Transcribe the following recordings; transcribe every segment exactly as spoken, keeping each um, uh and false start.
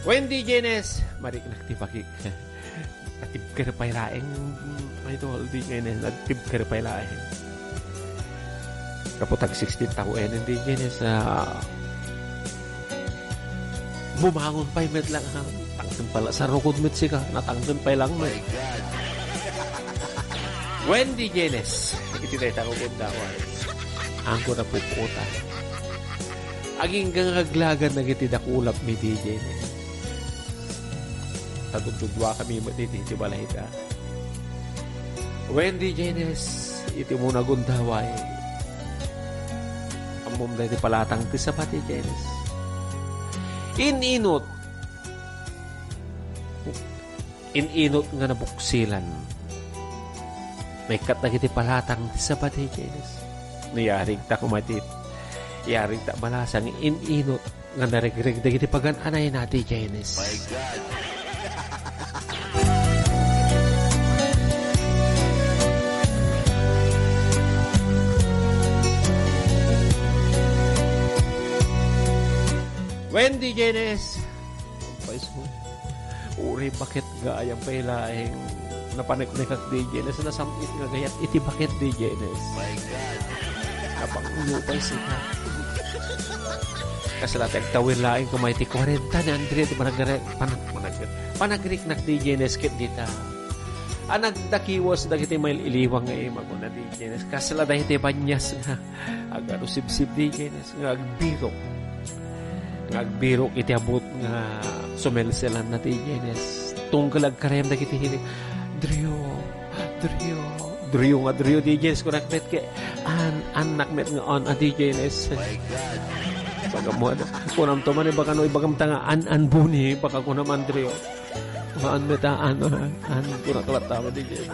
Wen, D J Nes, mariknak ti bakik. Natibker pay laeng, ay, tol, D J Nes, natibker pay laeng. Gapu ta sixteen tawen, D J Nes, ah, bumangon pay met lang, ha? Tangken pala, sarukod met sika, natangken pay lang met. Wen, D J Nes, iti dayta nga gundaway. Angko napupuotan. Agingga nga aglagan dagiti dakulap mi, D J Nes. Tadudduduakami met iti, iti balayda. Wen, D J Nes, iti umuna nga gundaway. Ammom daydi palatang ti saba, D J Nes. In-inut. In-inut nga nabuksilan. Naikkat dagiti palatang ti saba, D J Nes. No yarigta koma iti, yarigta malasang in-inut nga naregreg dagiti pagan-anayna, D J Nes. My God. Wen, D J Nes. Paiso. Uri baket gayam pay laeng napaneknekak, D J Nes, nasam-it nga gayat iti baket, D J Nes. My God. Napanglo pay sika. Kasla ti agtawin laeng koma iti kuarenta ni Andrea ti panagre-, panag-, panag-, panagriknak, D J Nes, ket dita. A, nagdakiwas dagiti mail-iliwang nga imago na, D J Nes. Kasla dayta banias nga agarusibsib, D J Nes, nga agbirok. Nga agbirok iti abut nga sumelselanna, D J Nes. Tunggal agkarem dagiti hilik. Drio, Drio, Drio nga Drio, D J Nes, kunak met ket an, annak met nga an, a, D J Nes. My God. Pagamuan. Kunam to man, ibagam, ibagam ta nga an, an buni, baka kunam an Drio. Haan met a, ano, ha? Haan, kunak latta, D J.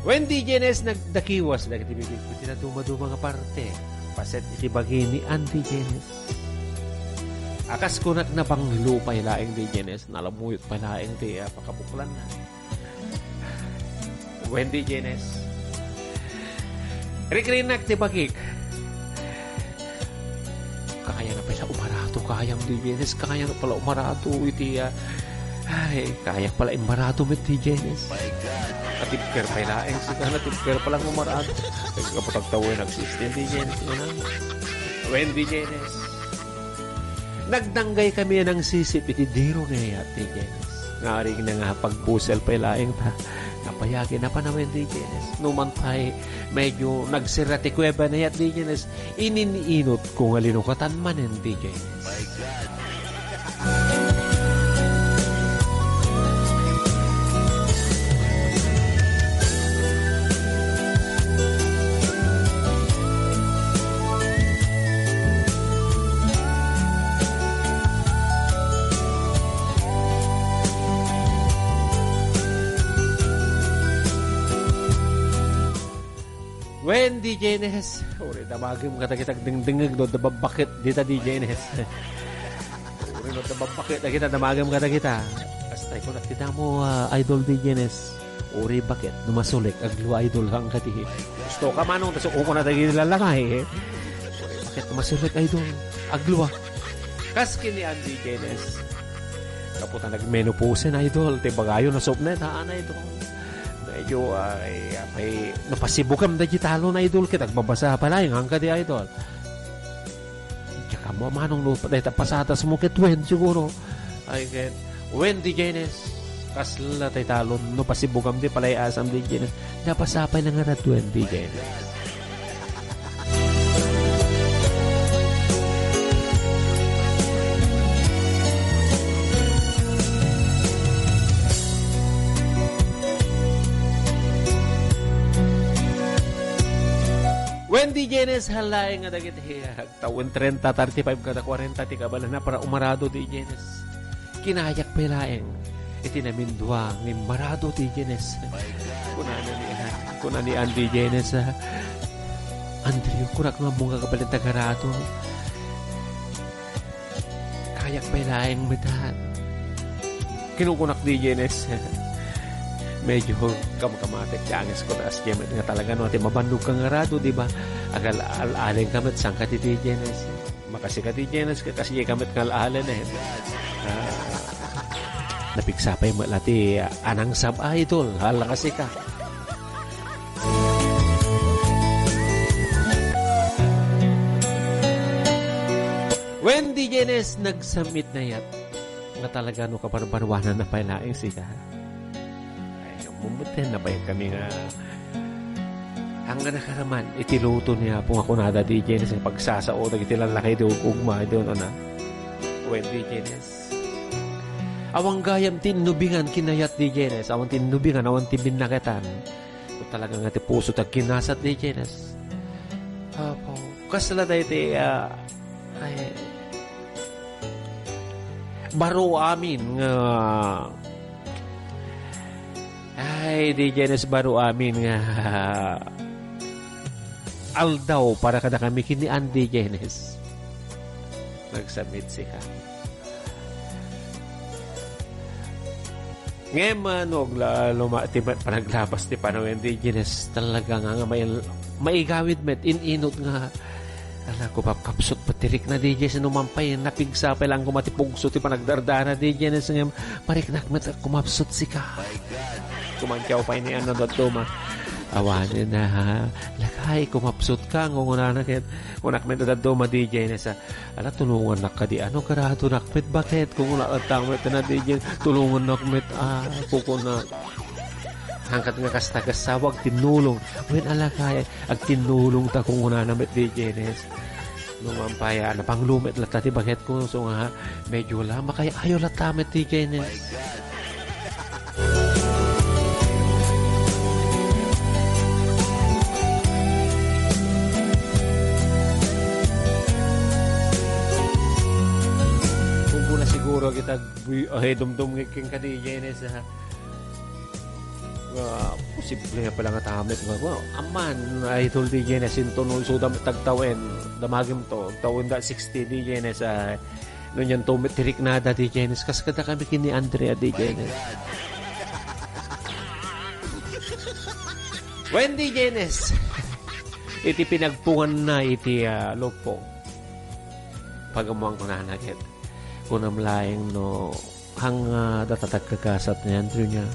Wen, D J Nes, nagdakiwas dagiti bibig iti naduma-duma nga parte. Paset iti bagi ni Andy Genes. A, kas kunak, nabanglo pay laeng, D J Nes, nalamuyot pay laeng ti, ah, pakabuklanna. Wen, D J Nes, rikrinak ti bagik. Kayana pala umarato, kayam, D J Nes, kayana pala umarato iti, ah, ay, kayak pala imbarato met, D J Nes. My God. Natibker pay laeng sika, natibker pala nga umarato. Ay, kapatagtawen, nagsistem, D J Nes, nga na. Wen, D J Nes. Nagdanggay kami a nangsisip iti diro nga ayat, D J Nes. Nga arigna nga pagbusel pay laeng ta. Napayagi, napanawen, D J Nes. Numan pay, medyo nagsira ti kuweba na ayat, D J Nes. Ininunot ko nga linukatan manen, D J Nes. My God. Wen, D J Nes, uri damagem kadagita agdengdengngeg no adda babbaket dita, D J Nes. Uri no adda babbaket dagita, damagem kadagita. Kasta, kunak ti damo, ah, Idol D J Nes. Uri baket no masulek, aglua, Idol, saan kadi. Gusto ka, Manong, ta sukoko na dagiti lalakay, eh. Uri baket no masulek, Idol, aglua. Kas ken ni Andy Genes. Gapu ta nagmenopause na, Idol. Ti bagayo nasupnet, haan, Idol. Medyo, ay, apay, napasibukam dagiti talon, Idol, ket agbabasa pay laeng, saan kadi, Idol. Diak ammo, Manong, no dayta pasatasmo ket wen, siguro. Ay, ket wen, D J Nes. Kasla tay talon, no pasibukam ti palay-asam, D J Nes. Napasapay na nga rad wen, D J Nes. Wen, D J Nes, halay nga dagiti, ah, tawen trenta, thirty-five kada kwarenta ti kabalana para umarado, D J Nes. Kinayak pay laeng iti namindua nga immarado, D J Nes. Kunana ni, kunana ni Andy Genes, ah, "Andrew, kunak nga ammo nga kabalin tagarado. Yak pay laeng met, ha? Kinukunak di Jenes. Medyo kamkamatek ti anges ko, taas di met nga talaga no, ti mabannog ka nga rado, di ba? Agal-, al-, aleng ka met, saan ka ti, di Jenes? Makasi ka, di Jenes, ka kasi ka met nga al-alen, eh. Ah, napigsa pay met la ti, ah, anang sab, idol. Hala kasi ka. Wendy Jenes, nagsamit na yat. Nga talaga no kabarbarwanan na pay laeng sika. Ay, mumuten na pay kami nga. Ang nga nakaraman, iti luto ni Apo nga kunada di Jenes, nga pagsasao, dagiti lallaki, di ugma, di ano na. Wendy Jenes. Awan gayam ti innubingan, kinayat di Jenes. Awan ti innubingan, awan ti binnaketan. Talaga nga ti puso ta kinasat di Jenes. Apo. Kasla dayta, ah, ay, baro amin nga, ay, di Jenes, baro amin nga aldaw para kada kami kini Andy Jenes. Nagsamit sika. Ngem, ah, no, agla-, luma-, ti ma-, panaglabas ti panawen di Jenes talaga nga, nga mail-, maigawid met, in-inot nga, ala, kumapkapsot pa ti rikna di Jenes, no man pay, napigsa pay lang koma ti pugso ti panagdardana di Jenes, ngem, mariknak met, kumapsot sika. Kumantiaw pay ni ano, dadduma. Awanen na, ha? Lakay, kumapsot ka, ngungunana ket, kunak met, dadduma di Jenes, ah. Ala, tulongannak kadi, ano, garadonak met, baket? Kung una, at tama, ito na, di dyan, tulongannak met, ah, kukuna. Hangkat nga kasta, kasawag, tinulong. Wen, ala, kaya, agtinulong ta, kung una na met, di Jenes. No, mampaya, napanglumet, lata, ti baket ko, so nga, medyo lama, kaya, ayo, lata, met, di Jenes. Kung kuna siguro kita, buy-, ay, dumdum nga king ka di Jenes, ha? Ah, posible nga pala nga tamit nga, well, aman, ay, tol di Jenes, inton ulso dam-, tagtawen, damagim to, tagtawen da sixty di Jenes, ah, Nunyan to met ti riknada di Jenes, kas kada kami ken ni Andrea di Jenes. Wendy Jenes. Iti pinagpunganna iti, ah, luppo. Pagamuan ko na naget. Kunam laeng no, hang, ah, data tagkakasat ni Andrew niya.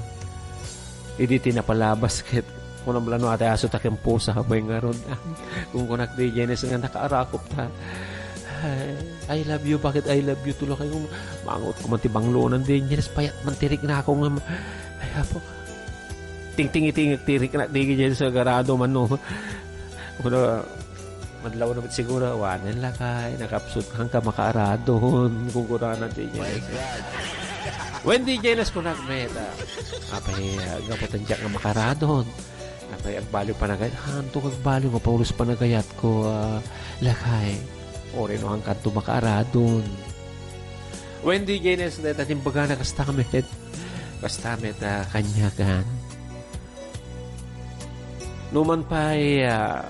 Idi ti napalabas ket kunam la no, "Ate, aso ta ken pusa, may ngarud." Kung kunak di Janice nga nakaarakop ta. Ay, "I love you, bakit I love you?" Tulo kayo, mangot ko man ti banglonan di Janice, payat man ti riknako nga, ay, apo. Tingting-itingek ti riknak di Janice, agarado man, no. Kuna, Madlaw na met siguro, awanen lakay, nakapsut ka makaaradon, kukuranan ti Janice. Wendy Janice, kunak met, ah, apay, ah, gapu ta diak nga makaaradon. Apay, agbaliw panagayat, hanto agbaliw, mapaulos panagayat ko, ah, lakay. Ori no, hangkanto makaaradon. Wendy Janice, dayta timbagana, kasta met, kasta met, ah, kaniakan. Numan pay, ah,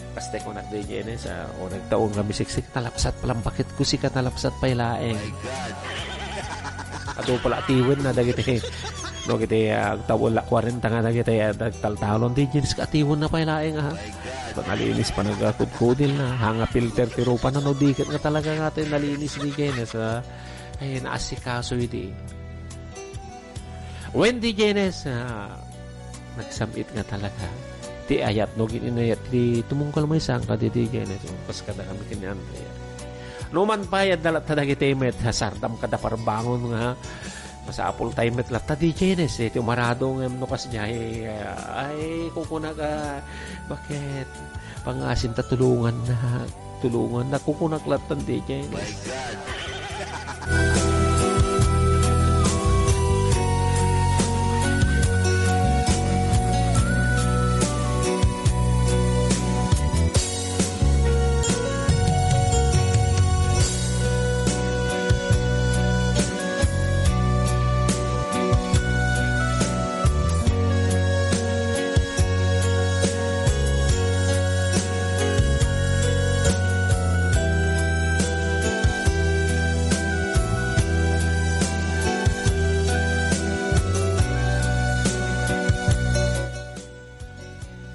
Kastoy kunak di Janice, ah, o nagtaon kami siksik, talapsat pay lang, baket ko sika, talapsat pay laeng. Adu pala atiwen na dagiti, no, kiti, ah, agtawen la kwarenta nga dagiti, ah, nagtaltalon di Janice, atiwen na pay laeng, ah. Nalinis pa, nagkudkudil na, hanga filter ti rupa na, no, diket nga talaga nga ti nalinis di Janice, ah. Ay, naasikaso idi. Wendy Janice, ah, nagsam-it nga talaga. Ti ayat, no, gin-inayat ti tumungkal maysa, kadi di Janice, kas kada kami ken ni Andrea. Numan pay, adda latta dagiti met, ha, sardam kada parbangon nga, masapul tayo met latta di Janice, eh, ti umarado nga, no, kas jay, ah, ay, kukunak, baket, pangasim ta tulungan na. Tulungan na, kukunak latta di Janice.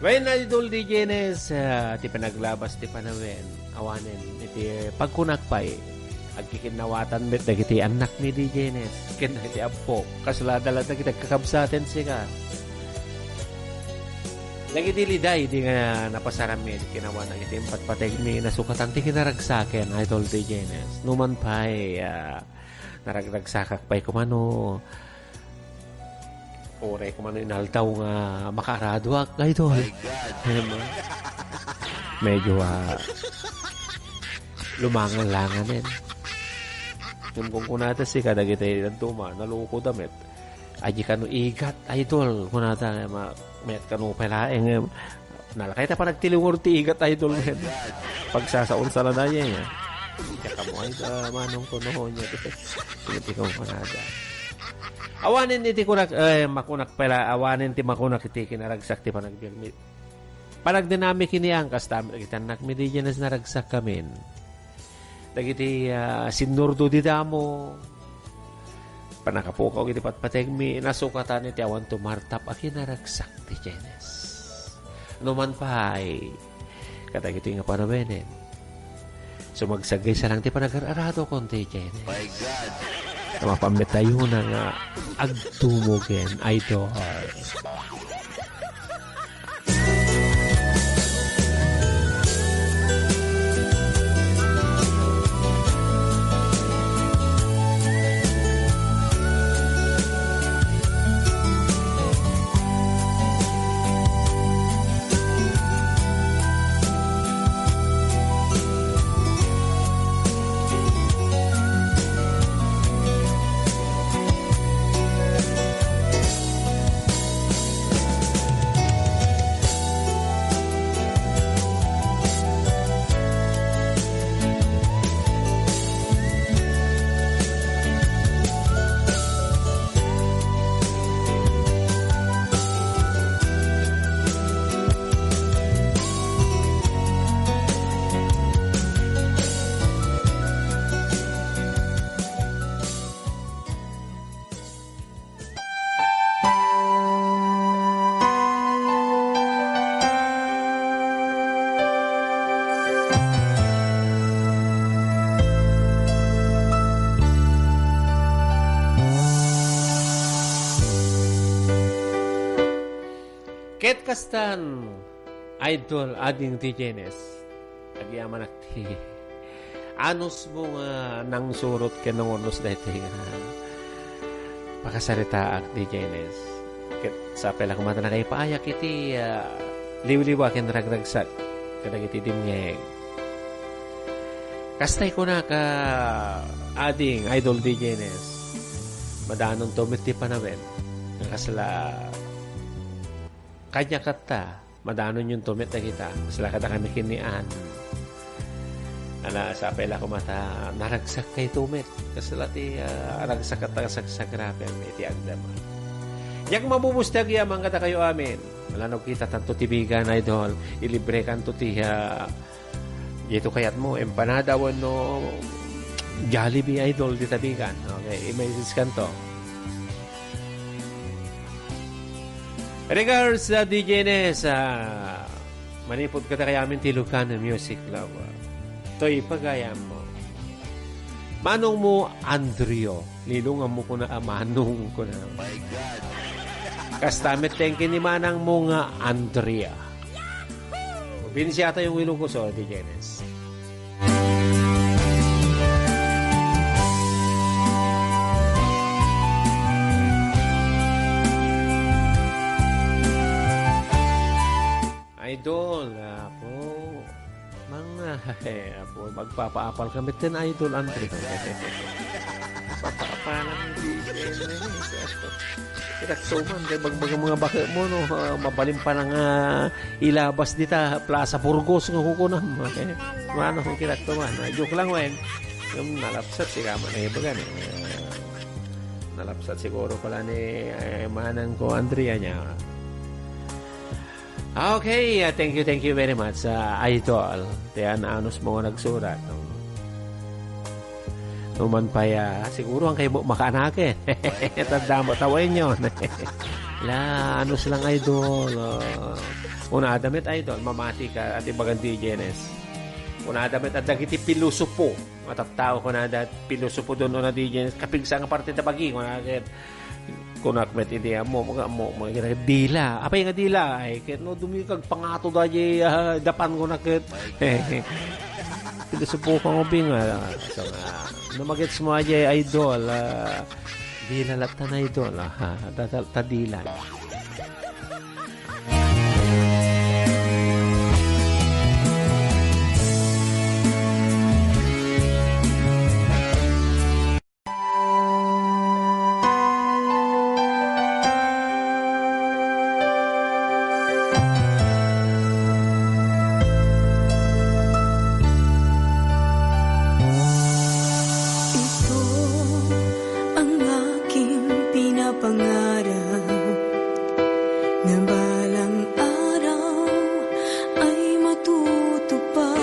Wen, Idol D J Nes, ah, ti panaglabas ti panawen, awanen iti pagkunak pay, agkikinnawatan met dagiti annakmi D J Nes, ken dagiti appo, kasla dala dagiti agkakabsaten sika. Dagiti liday di nga napasarammi, kinawan dagiti impatpategmi, nasukatan ti kinaragsaken, Idol D J Nes. Numan pay, ah, naragragsakak pay kumano, Uray ko man inaldaw nga makaaraduak, Idol. My God. Em, medyo, ah, lumangan-langanen. Ngem kunkunada sika, dagiti dadduma, nalukoda met. Adi kano igat, Idol, kunada, ma-, met kano pay laeng, em, Nalakay ta panagtilingor ti igat, Idol, men. Pagsasaon sa ladayay, ah. Diak ammo, ay, ah, manong ko, no, nya, ti, ti, ti, ko, manada. Awanen iti kunak, eh, makunak pala, awanen ti makunak iti kinaragsak ti panagbiag mi. Panagdinamik inian, kasta, dagiti annakmi, di diay naragsak kamin. Dagiti, ah, sinurdo di damo, pannakapukaw iti patpategmi, nasukatan iti awan tumartap a kinaragsak ti Janes. Numan pay, kadagitoy nga panawenen, sumagsagaysa lang ti panagar-aradokon ti Janes. My God! Mapammetayo na nga agtumogen, Idol. Ket kastan, Idol, ading ti Janes. Agyamanak ti anusmo nga nangsurot ken nangurnos daytoy nga pakasaritaak, D J Nes. Ket sapay la koma ta nakaipaayak iti, ah, liwliwa ken ragragsak kadagiti dimngeg. Kastay kunak, ading, Idol D J Nes, madanonto met ti panawen nga kasla kaniak ta. Madanonyonto met dagita. Kasla kadakami ken ni Ann. Ala, sapay la koma ta naragsakkayto met. Kasla ti, ah, ragsak a sagrasagrapen iti agdama. Diak mabubos ti agyamanak kadakayo amin. Ala, no kita tanto ti bigan, Idol. Ilibrekanto ti, ah, dito kayatmo, empanada wenno Jollibee, Idol, dita bigan. Okay, i-message kanto. Regards, ah, D J Nes, ah, manipud kadakayo amin ti Ilocano Music Lover. Toy pagayammo. Manongmo, Andrio. Lilonganmo kuna a manong kuna. My God. Kasta met ti kenni manangmo nga Andrea. Probinsya tayo ng Ilocos, oh, D J Nes. Idol, apo. Mga, eh, apo, magpapaapal kami ten Idol Andre. Papaapalan ni D J Nes. Kirakto man, kay bagbaga mga bakit mo, no? Ah, mabalin pa lang, ah, ilabas dita, Plaza Burgos nga kukunam. Eh, mano, kirakto man. Ah, joke lang, wen. Yung nalapsat, si kama na ibagan, eh. Ah, nalapsat siguro pala ni, eh, manang ko, Andrea niya. Okay, ah, thank you, thank you very much, ah, Idol. Ti anusmo nga nagsurat, no? Numan pay, ah, siguro ang kayo makaanake. Tanda mo, tawain yun. La, ano silang idol? Ah, kunada met idol, mamati ka, ati bagan D J N S. Kunada met, adda iti pilosopo. Matattao kunada, pilosopo doon na D J N S. Kapigsa nga parte ta bagi, kunada, kunak met iti ammo, mga ammo, mga dila. Apay nga dila? Ay, ket no, dumikag pangato da, di, ah, dapan ko na ket. Pilosopo ka mo, Bing, ah. So, ah, no, magets mo, ay, idol, ah, Dila latta na idol, ah, ha, ta, ta, ta dila. Ito ang aking pinapangarap, na balang araw ay matutupad.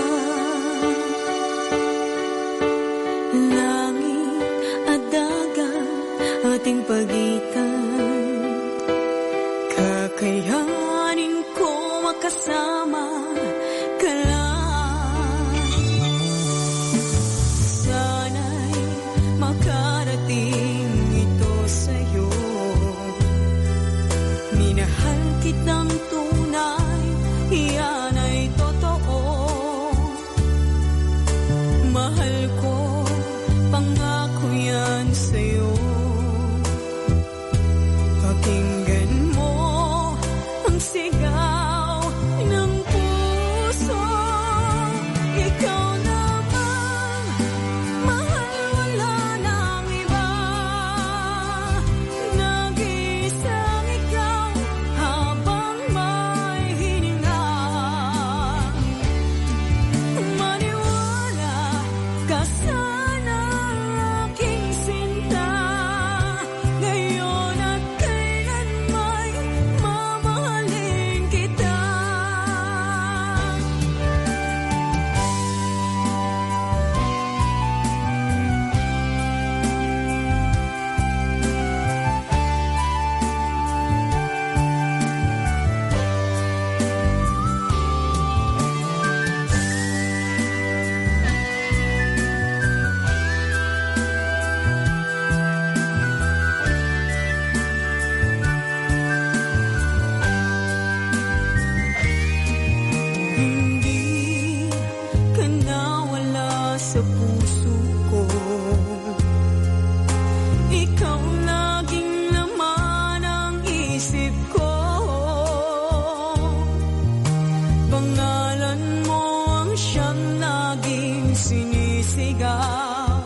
Langit at dagat ating pagitan, kakayanin ko makasama ka lang. Sana'y makarating ito sa'yo. Minahal kitang tunay, iyan ay totoo. Mahal ko, pangako yan sa'yo. Pakinggan mo ang sigaw ng puso. Ikaw lamang, mahal, wala nang iba. Nag-iisang ikaw habang may hininga. Maniwala ka sana, aking sinta. Ngayon at kailan may mamahalin kita. Hindi ka nawala sa puso ko. Ikaw laging laman ng isip ko. Pangalan mo ang siyang laging sinisigaw.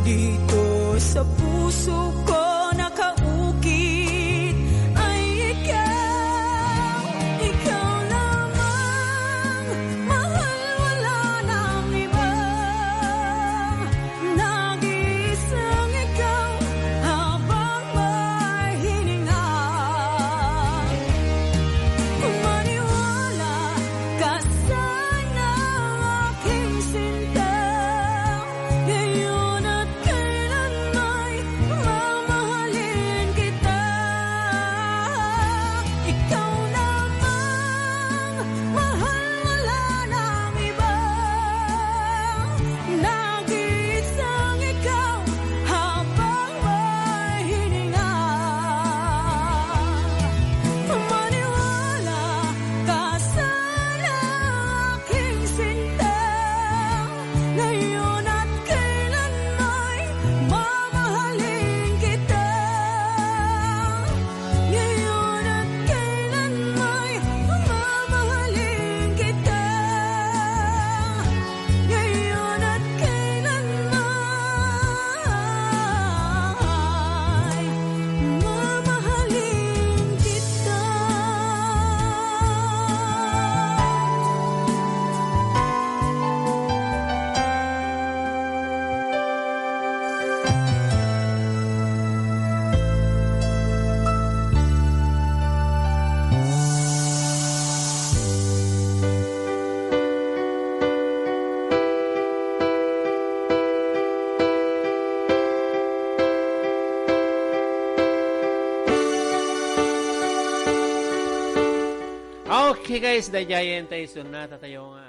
Dito sa puso ko nakaukit ay ikaw, ikaw lamang, mahal, wala nang iba. Nag-iisang ikaw habang may hininga. Maniwala ka sana, aking sinta. Ngayon at kailan may mama- Okay guys, daydiayen ta isunna tayo nga